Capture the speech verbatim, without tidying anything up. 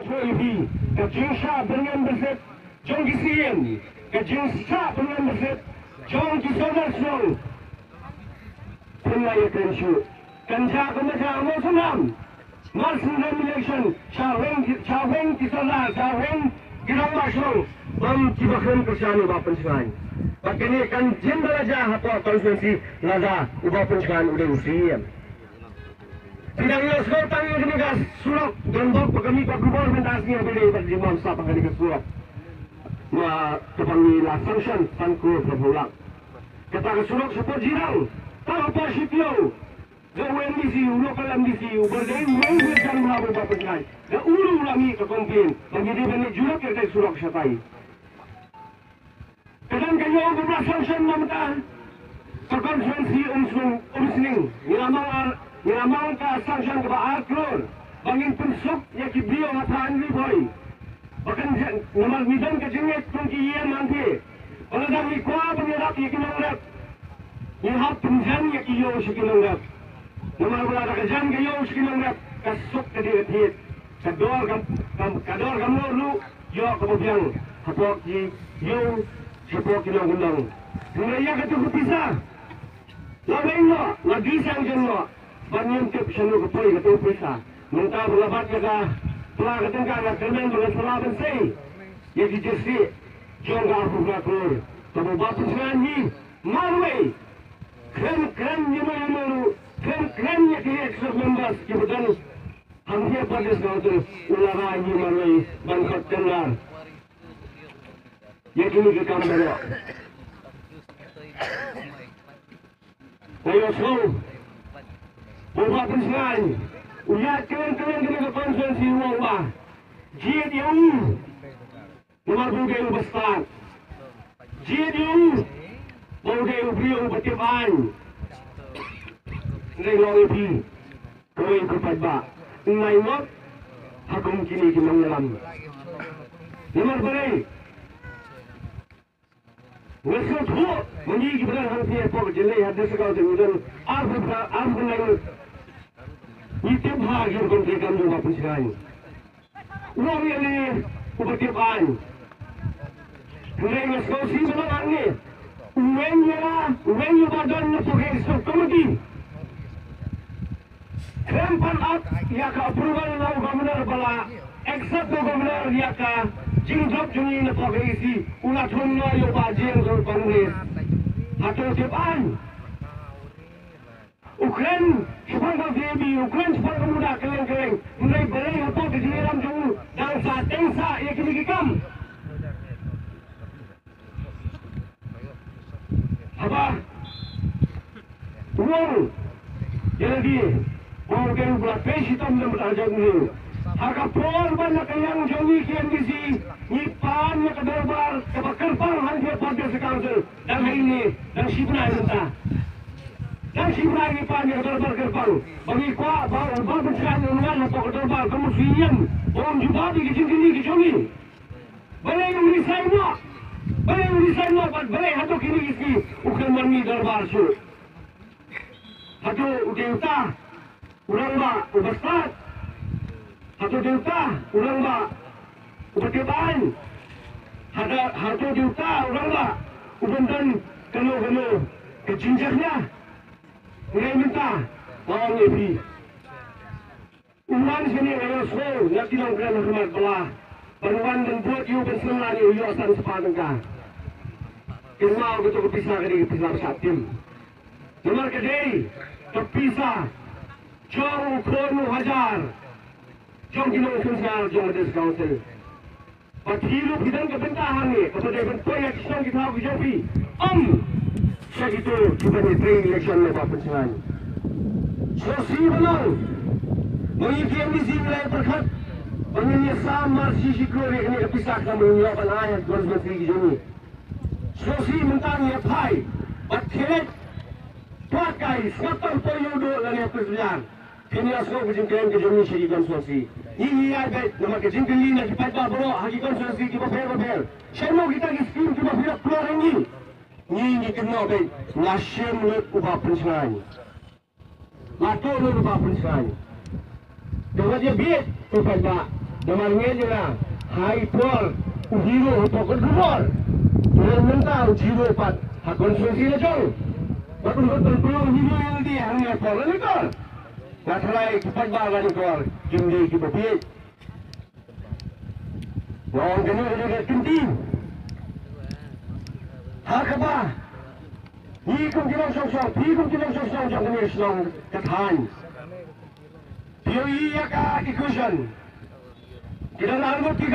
Ka jingshah byrngem byrsit jong ki siem, ka jingshah byrngem byrsit jong ki sordar shnong. Pynlait ïa ka issue. Kan jia kumba jia, mo sngewthuh. Mar sngewthuh election, shah weng, shah weng ki sordar, shah weng ki rangbah shnong. Bam kiba khlem kyrshan ïa u Bah Pynshngaiñ. Bad kane kan jin ba la jia hapoh constituency lada u Bah Pynshngaiñ u dei u siem. Phi dang ïohsngew tang ïa kane ka surok, don bok ba ka mih ka khubor mynta sngi ha Bri bad jingmam sap ha kane ka surok. Ma ka bang ïa la sanction san klur phraphew lak. Kata ka surok shapoh Jirang, tang hapoh Shipiew. Ka u M D C, u local M D C, u ba dei u nongwei jan bha u Bah Pynshngaiñ. Ka u ruh u la mih ka complain ba ngi dei ban leit jurip ïa kata ka surok shatai. Ka dang ka ïoh kaba la sanction na mynta. Ka constituency Umsning, Umsning. Ngi la mang ar, ngi la mang ka sanction kaba ar klur. Ba ngin pynsuk ïa ki briew ha Thaiñ Ri Bhoi. Ba kan jan, namar ngi don ka jingngeit kum ki ïing hangtei. Ba lada ngi kwah ban ïarap ïa ki nongrep, ngi hap pynjan ïa ki ïew sha ki nongrep. Namar ba lada ka jan ka ïew sha ki nongrep, ka suk ka dei ka thied. Ka dor ka, ka, ka dor ka mut ruh, ïoh kaba biang hapoh ki ïew, shapoh ki nongkyndong. Hynrei ïa katu ka pisa, la weng noh, la dei sangjan noh, ba ngim tip shano ka poi katu ka pisa. Mynta ba la bat ïa ka pla ka tyngka, nga kyrmen ba ngan sa lah ban sei ïa ki jingsiej jong ka arphew phra klur. Tangba u Bah Pynshngaiñ hi marwei, khlem kren ïa ma ïa ma ruh, khlem kren ïa ki ex-members kiba don hangtei ha Pyrthei Council, u la rai hi marwei ban khot tender ïa kine ki kam baroh. Nga ïohsngew ba u Bah Pynshngaiñ u ïaid kylleng kylleng kane ka constituency u ong ba jied ïa u namar ba u dei uba stad. Jied ïa u ba u dei u briew uba tip aiñ. Nga ong ïa phi, kawei ka paidbah, nga ïoh ha kum kine ki nongïalam. Namar balei? Nga sngewthuh ma ngi kiba don hangtei hapoh ka jylla ha District Council ngi don arphew, arphew ngut. Ngi tip bha ki rukom treikam jong u Bah Pynshngaiñ. U ong ïa lade uba tip aiñ. Hynrei nga sngewsih ba long hangne. U weng ïa la, u weng ïa uba don napoh ka executive committee. Khlem pan ap ïa ka approval na u Governor ba la accept u Governor ïa ka jingdrop jong ngi napoh ka E C, u la thung noh ïa u Bah Jiang jong Congress. Hato tip aiñ? U kren shaphang ka V A B, u kren shaphang ka MUDA kylleng kylleng. Hynrei balei hapoh ka jingïalam jong u dang sah teng sah ïa kine ki kam? Haba u ong ïa lade ba u dei uba la pei shitom na ka bynta jong u, ha ka por ba na ka liang jong ngi ki M D C ngi pan ïa ka dorbar kaba kyrpang hangtei ha District Council, dang ha ine, dang shi bnai mynta. Dang shi bnai ngi pan ïa ka dorbar kyrpang ba ngi kwah ba u Bah Pynshngaiñ un wan hapoh ka dorbar kum u C E M ba un jubab ïa ki jingkylli ki jong ngi. Balei u resign noh? Balei u resign noh bad balei hato kine ki sngi u khlem wan mih dorbar shuh? Hato u dei uta u rangbah uba stad? Hato dei uta u rangbah uba tip aiñ? Hato, hato dei uta u rangbah uban don kano kano ka jingjakhlia? Hynrei mynta nga ong ïa phi, u wan shane, nga ïohsngew na ki nongkren ha khmat bylla ban wan ban bud ïa u, ban sngewlad ïa u, ïoh san spah tyngka. Kynmaw, kato ka pisa ka dei ka pisa ba shah tim. Namar ka dei ka pisa jong u khun u hajar jong ki nongshynshar jong ka District Council. Bad phi ruh phi don ka bynta hangne kaba dei ban poi ha ki shnong ki thaw ki jong phi, ym sha kito kiba ïatrei election na Bah Pynshngaiñ. Sngewsih ban ong, ma ngi ki M D C ngi la ïa pyrkhat ba ngin ïa sam mar shi shi klur ïa kane ka pisa khnang ba ngin ïoh ban ai ha ki constituency ki jong ngi. Sngewsih mynta ngi ïa phai bad khie leit, pyrkhat kai sngap tang poi ïa u duh lane ha Prince William. Phin ïa sngew ka jingkren ka jong ngi sha ki constituency. Ngi ngi ïa beit namar ka jingkylli na ki paidbah baroh ha ki constituency kiba pher ba pher. Shano kita ki skim kiba phi la pynlong ha ngi? Ngi ngi kynnoh beit, la shim lut u Bah Pynshngaiñ. La tuh lut u Bah Pynshngaiñ. Te wat ïa bieit ko paidbah. Namar ngi ïa nga ha i por u hero hapoh kot khubor. Te mynta u hero pat ha constituency la jong. Bad un pat pynlong hero ïa lade hangne hapoh la nikor. Nga tharai ki paidbah la nikor kim dei kiba bieit. Nga ong kane ka dei ka kyntien ha kaba ngi kum ki nongshong shnong, phi kum ki nongshong shnong jong kane ka shnong ka thaiñ. Phi ïohi ïa ka equation. Ki don arngut ki